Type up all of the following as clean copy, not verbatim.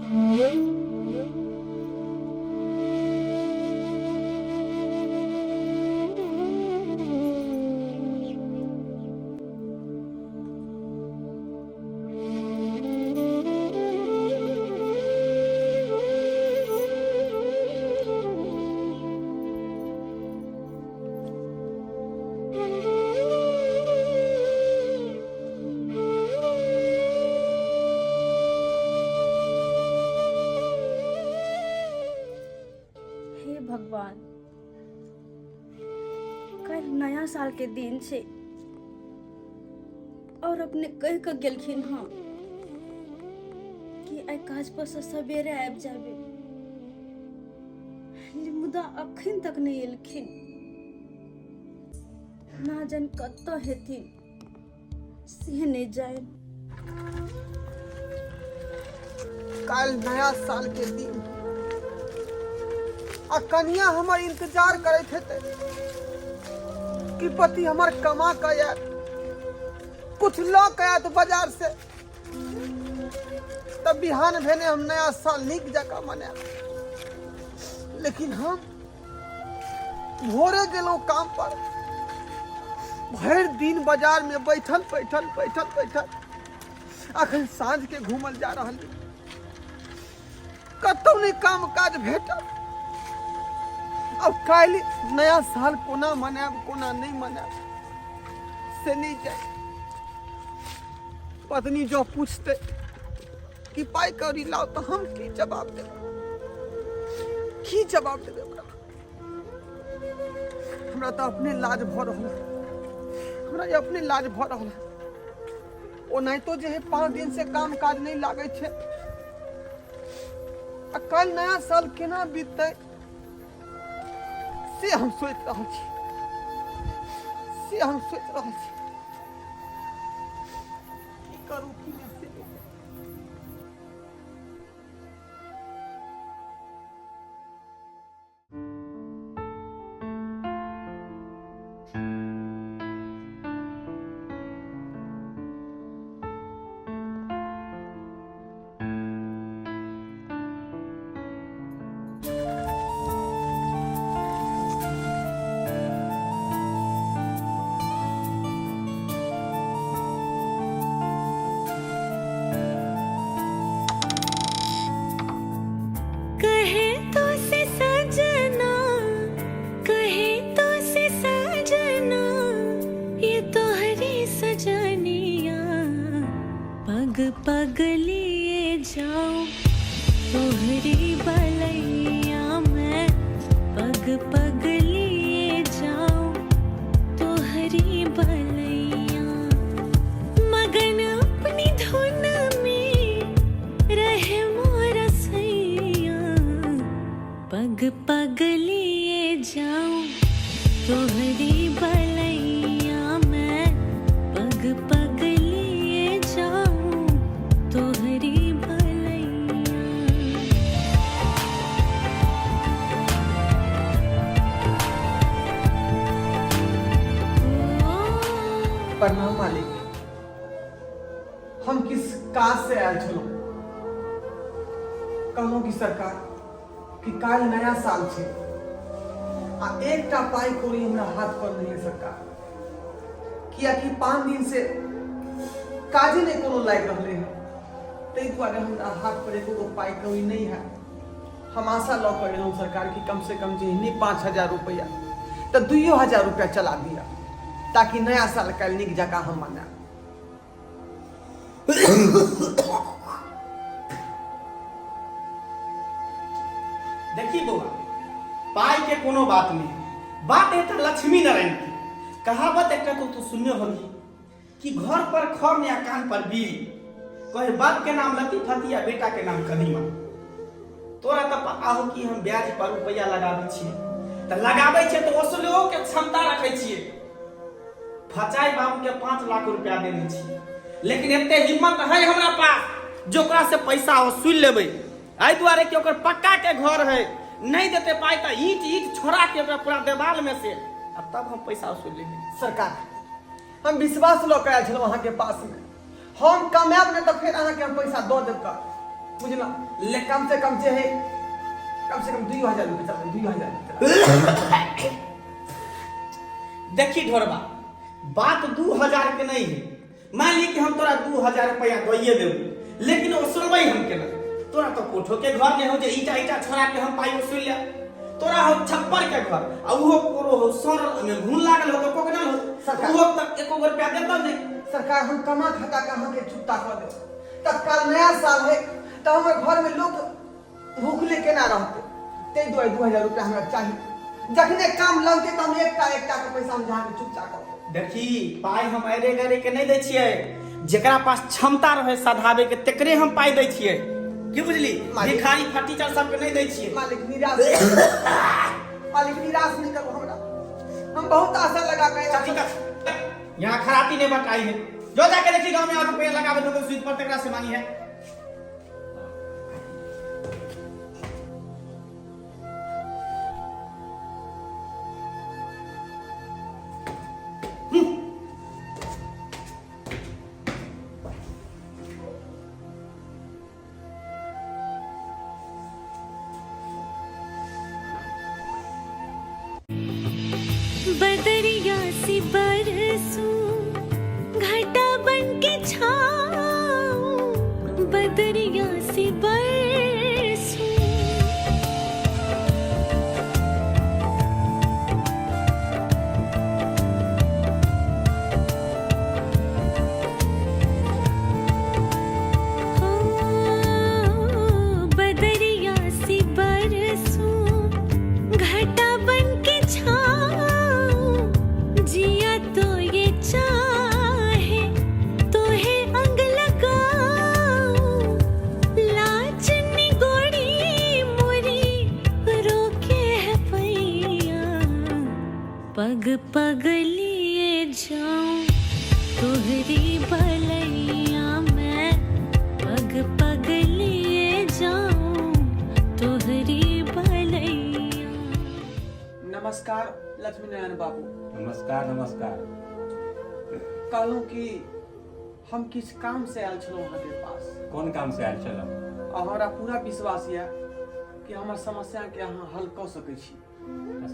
हे भगवान, काल्हि नया साल के दिन छै और अपने कहि कऽ गेलखिन हँ कि आइ काज पर से सवेरे आबि जाबे, मुदा अखन तक नहि एलखिन। ना जान कतऽ हेथिन से नहि जानि। काल्हि नया साल के दिन आ कनिया हमर इंतजार करैत हेतै कि पति हमर कमा कऽ आयत, कुछ लऽ कऽ आयत बाजार से, तब बिहान भेने हम नया साल नीक जकाँ मनायब। लेकिन हम भोरे गेलहुँ काम पर, भरि दिन बाजार में बैठल बैठल बैठल बैठल अखन साँझ के घूमल जा रहल छी। कतौ नहि काम काज भेटल। अब काल्हि नया साल कोना मनायब कोना नहि मनायब से नहि जाय। पत्नी जो पूछते कि पाइ कौड़ी लाओ तऽ हम की जवाब देबै, की जवाब देबै ओकरा? हमरा तऽ अपने लाज भऽ रहल है, हमरा जे अपने लाज भऽ रहल है। ओनाहितो जे है 5 दिन से काम काज नहि लागै छै, आ काल्हि नया साल केना बीततै से हम सोचि रहल छी, से हम सोचि रहल छी। की करू की नहि से। कहे तो से सजना, कहे तो से सजना, ये तोहरी सजनिया, पग पग लिए जाऊं तोहरी बलैया मैं, पग पग लिए जाऊं तोहरी बलैया, मगन अपनी धुन में रहे मोरा सैया, पग पग लिए जाऊं तोहरी बलैया मैं, पग पग लिए जाऊं तोहरी बलैया। प्रणाम मालिक, हम किस काज से आयल छलहुँ? कहलहुँ कि सरकार कि काल्हि नया साल छै आ एकटा पाइ कौड़ी हमरा हाथ पर नहि है सरकार, कियाकि 5 दिन से काजे नहि कोनो लागि रहलै हँ, ताहि दुआरे हमरा हाथ पर एको गो पाइ कौड़ी नहि है। हम आशा लऽ कऽ एलहुँ सरकार कि कम से कम जे नहि 5000 रुपैआ तऽ 2000 रुपैआ चला दिअ, ताकि नया साल काल्हि नीक जकाँ हम मनायब। देखी बौआ, पाइ के कोनो बात नहीं, बात एकटा लक्ष्मी नारायण के कहावत एकटा तो तू सुनने होगी कि घर पर खर या कान पर बीड़ी, कहे बाप के नाम लतीफती या बेटा के नाम कदीमा। तोरा तऽ पता हो कि हम ब्याज पर रुपैआ लगाबै छियै तऽ लगाबै छियै तऽ वसूलियो के क्षमता रखै छियै। फचाई बाबू के 5 लाख रुपया देने छियै, लेकिन एते हिम्मत है हमरा पास जो ओकरा से पैसा वसूल लेबै, एहि दुआरे कि ओकर पक्का के घर है, नहीं देते पाई तऽ ईंट ईंट छोड़ा के ओकरा पूरा देवाल में से, आ तब हम पैसा वसूल लेबै। सरकार, हम विश्वास लऽ कऽ आयल छलहुँ अहाँके पासमे, हम कमायब नहि तऽ फेर अहाँके हम पैसा दऽ देब। कर बुझलहुँ ले कम से कम जे है कम से कम 2000 रुपया चल 2000 रुपया। देखी ढोरबा, बात 2000 के नहीं है। मान ली कि हम तोरा 2000 रुपया दइए देबू, लेकिन ओसलबै हम केना? तोरा तो कोठो के घर नहीं हो जे ईटा ईटा छोड़ा के हम पाई ओसुल ले। तोरा हो छप्पर के घर आ उहो कोरो हो सड़ल, ओमे घुन लागल हो तो कोकनल हो। सरकार- उहो तक एको गो रुपया देतौ नहीं। सरकार, हम कमा खटा के अहाँके चुकता कऽ देब। तत्काल नया साल है तऽ हमर घर में लोग भूखले केना रहतै, ताहि दुआरे 2000 रुपया हमरा चाही। जखने काम लगतै तऽ हम एकटा एकटा के पैसा हम अहाँके चुकता कऽ देब। देखी, पाइ हम अरे गरे के नहीं दै छियै। जेकरा पास क्षमता रहे सधाबे के तेकरे हम पाइ दै छियै, की बुझली? मालिक। भिखारी फटीचर सबके नहीं दै छियै। मालिक निराश, मालिक निराश नहीं करू हमरा, हम बहुत आशा लगा के चल ठीक है, यहाँ खराती नहीं बटाई है। जो जाके देखी गांव में और रुपया लगावे तो सूद पर तेकरा से मांगी है। बदरिया सी बरसूं, घटा बन के छाऊं, बदरिया सी बरसूं। हो बदरिया सी बरसूं, घटा बन के छाऊं, जिया तो ये चाहे तो है अंग लगाऊं, लाज निगोड़ी मोरी रोके है पैया, पग पग लिए जाऊं तोहरी बलैया मैं, पग पग लिए जाऊं तोहरी बलैया। नमस्कार लक्ष्मीनारायण बाबू। नमस्कार नमस्कार। कहलहुँ कि हम किछु काम से आयल छलहुँ अहाँके पास। कोन काम से आयल छलहुँ? आ हमरा पूरा विश्वास यऽ कि हमर समस्याके अहाँ हल कऽ सकै छी।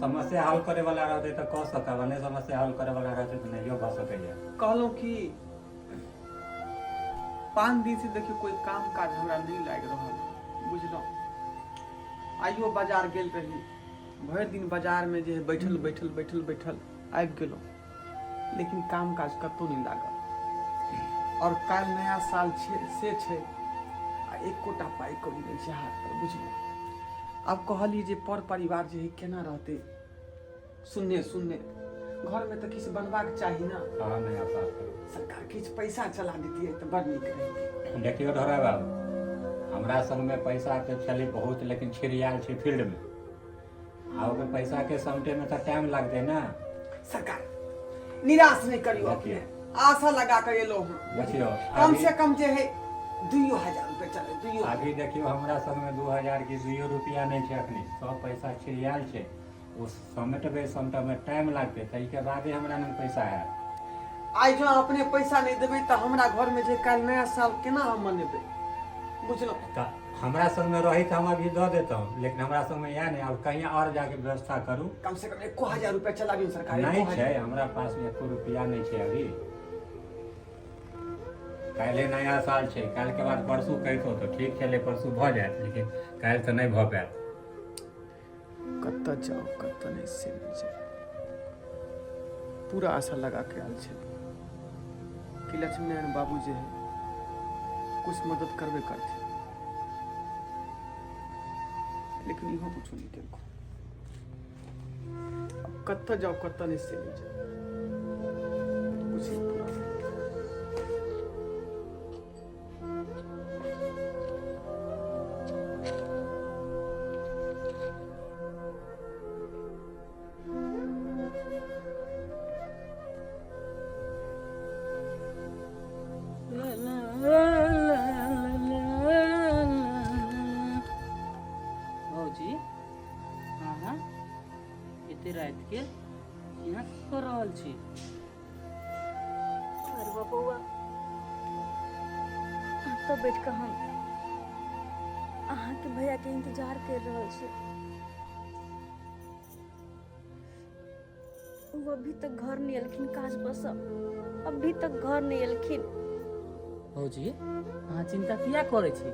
समस्या हल करे वाला रहतै तऽ कऽ सकब, आ नहि समस्या हल करे वाला रहतै तऽ नहियो भऽ सकैया। कहलहुँ कि 5 दिन से देखियौ कोई काम काज हमरा नहि लागि रहल, बुझलहुँ? आइयो बाजार गेल रही, भरि दिन बाजारमे जे है बैठल बैठल बैठल बैठल आबि गेलहुँ, लेकिन काम काज कतहु नहि लागल। आओर काल्हि नया साल छै से छै, आ एकोटा पाइ कौड़ी नहि छै हाथ पर, बुझलहुँ? आब कहलियै जे पर परिवार जे है केना रहतै शून्य शून्य, घरमे तऽ किछु बनबाक चाही ने। हाँ, नया साल के सरकार किछु पैसा चला देतियै तऽ बड़ नीक रहितै। देखियौ ढोरा बाबू, हमरा संगमे पैसा तऽ छलै बहुत, लेकिन छिड़ियाल छै फील्डमे, आ ओकर पैसाके समेटैमे तऽ टाइम लगतै ने। सरकार निराश नहि करियौ, अपने आशा लगा कऽ एलहुँ हँ। देखियौ, कम अभी- से कम जे है 2000 रुपए चले, दुइयो। अभी देखियौ, हमरा संगमे 2000 की दुइयो रुपया नहि छै। अखनी सब पैसा छिड़ियाल छै। ओ समेटबै, समेटऽमे टाइम लागतै, ताहिके बादे हमरा लग पैसा आयत। आइ जँ अपने पैसा नहि देबै तऽ हमरा घरमे जे काल्हि नया साल केना हम मनेबै, बुझलहुँ? तऽ हमरा संगमे रही तऽ हम अभी दऽ देतहुँ, लेकिन हमरा संगमे इएह नहि। आब कहीं आओर जाके व्यवस्था करू। कम से कम 1000 रुपया चलाबियौ सरकार, नहि 1000। छै हमरा पासमे, एको रुपया नहि छै अभी। काल्हि नया साल छै, काल्हिके बाद परसू कहितो तऽ ठीक छलै, परसू भऽ जायत, लेकिन काल्हि तऽ नहि भऽ पायत। कतऽ जाउ कतऽ नहि से नहि जाउ। पूरा आशा लगा के आयल छै कि लक्ष्मीनारायण बाबू जे है कुछ मदद करबे करथिन, लेकिन इहो कुछो नहि केलको। अब कतऽ जाउ कतऽ नहि से नहि जाउ, कुछ नहीं पूरा। भौजी, अहाँ एते रातिके यहाँ की कऽ रहल छी? अरे बौआ, एतऽ बैठ कऽ हम अहाँके भैयाके इंतजार कर रहल छी। ओ अभी तक घर नहि एलखिन काज पर से, अभी तक घर नहि एलखिन। भौजी, अहाँ चिंता किया करै छी?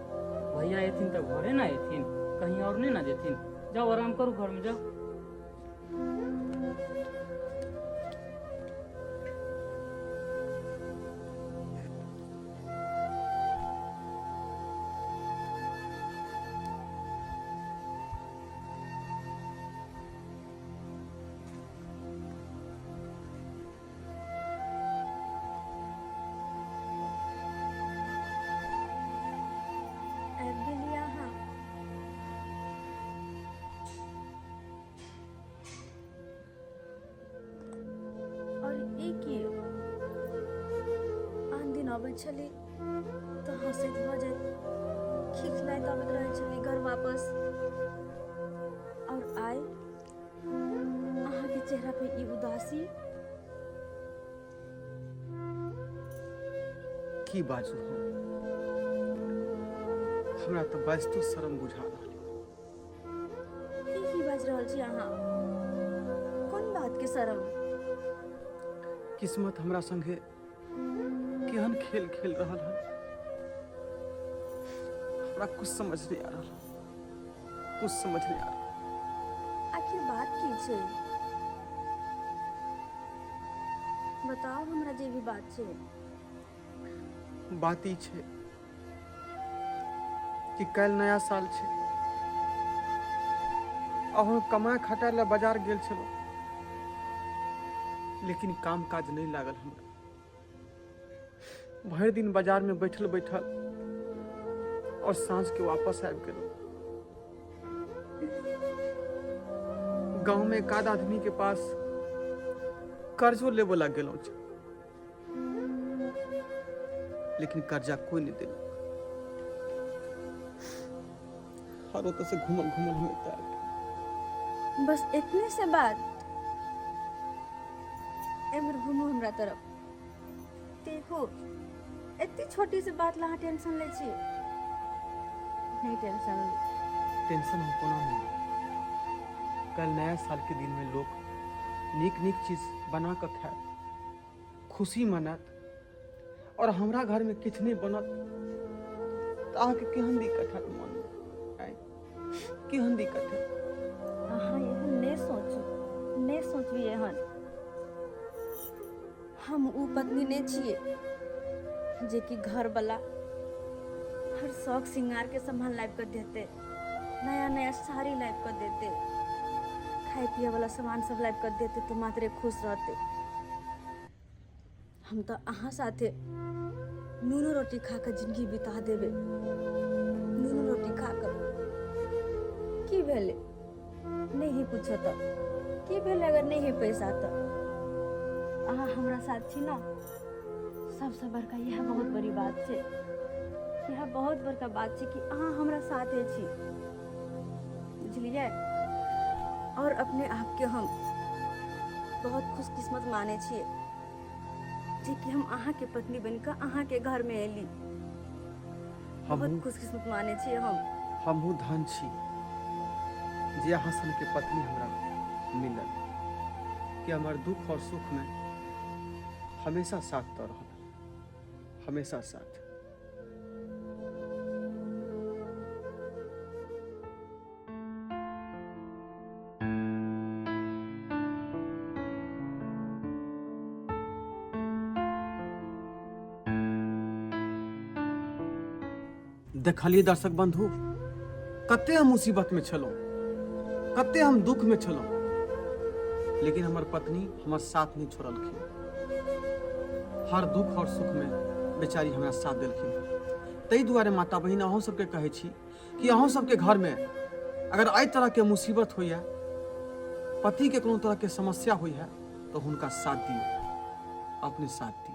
भैया एथिन तऽ घरे ना एथिन, कहीं और नहीं ना जेथिन। जाओ आराम करू, घर में जाओ। आबि गेलियै अहाँ? और ई की, आन दिन अबै छली तऽ हँसैत बजैत खिखलाइत अबैत रहै छली घर वापस, और आइ अहाँके चेहरा पे ई उदासी? की बाजू हम, हमरा तऽ बाजितो शरम बुझा रहल। ई की बाजि रहल छी अहाँ? कोन बात के शरम? किस्मत हमरा संगे केहन खेल खेल रहल है, हमरा कुछ समझ नहीं आ रहल, कुछ समझ नहीं आ रहल। आखिर बात की छै, बताउ हमरा जे भी बात छै। बात ई छै कि काल्हि नया साल छै आ हम कमाय खटाय लए बाजार गेल छलहुँ, लेकिन काम काज नहि लागल हमरा। भरि दिन बाजार में बैठल बैठल और साँझ के वापस आबि गेलहुँ। गाँव में एक आध आदमी के पास कर्जो लेबो लग गेलहुँ, लेकिन कर्जा कोई नहीं देलक। हर ओतऽ से घूमल घूमल हम एतऽ आबि गेलहुँ। बस इतने से बात? एमहर घूमू हमरा तरफ देखू, एते छोटी से बात ला अहाँ टेंशन लै छी? नहीं टेंशन ली। टेंशन हम कोना नहीं लेब? कल नया साल के दिन में लोग नीक नीक चीज बना कऽ खायत, खुशी मनात, और हमरा घर में किछु नहि बनत तऽ अहाँके केहन दिक्कत हैत मनमे? आँय, केहन दिक्कत हैत? अहाँ एहन नहि सोचू, नहि सोचू एहन। हम उ पत्नी नहि छियै जेकि घरवला हर शौक श्रृंगारके सामान लाबि कऽ देतै, नया नया साड़ी लाबि कऽ देतै, खाय पियैवला सामान सब लाबि कऽ देतै तऽ मात्रे खुश रहतै। हम तऽ अहाँ साथे नूनो रोटी खा कऽ जिंदगी बिता देबै। नूनो रोटी खा कऽ की भेलै? नहि ही कुछो तऽ की भेलै? अगर नहि है पैसा तऽ अहाँ हमरा साथ छी ने, सबसँ बड़का इएह बहुत बड़ी बात छै। इएह बहुत बड़का बात छै कि अहाँ हमरा साथे छी, बुझलियै? और अपने आपके हम बहुत खुशकिस्मत मानै छियै जे कि हम अहाँके पत्नी बनि कऽ अहाँके घरमे एली। बहुत हमहूँ खुशकिस्मत मानै छियै हम। हमहूँ धन छी जे अहाँ सनके पत्नी हमरा मिलल, कि हमर दुख और सुख में हमेशा साथ दऽ रहल, हमेशा साथ। देखलिए दर्शक बंधु, कते हम मुसीबत में छलहुँ, कते हम दुख में छलहुँ, लेकिन हमर पत्नी हमर साथ नहीं छोड़लखिन। हर दुख और सुख में बेचारी हमरा साथ देलखिन। ताहि दुआरे माता बहिन, अहूँ सबके कहै छी कि अहूँ सबके घर में अगर एहि तरह के मुसीबत होइए, पति के कोनो तरह के समस्या होइए, तो हुनका साथ दियौ, अपने साथ दियौ।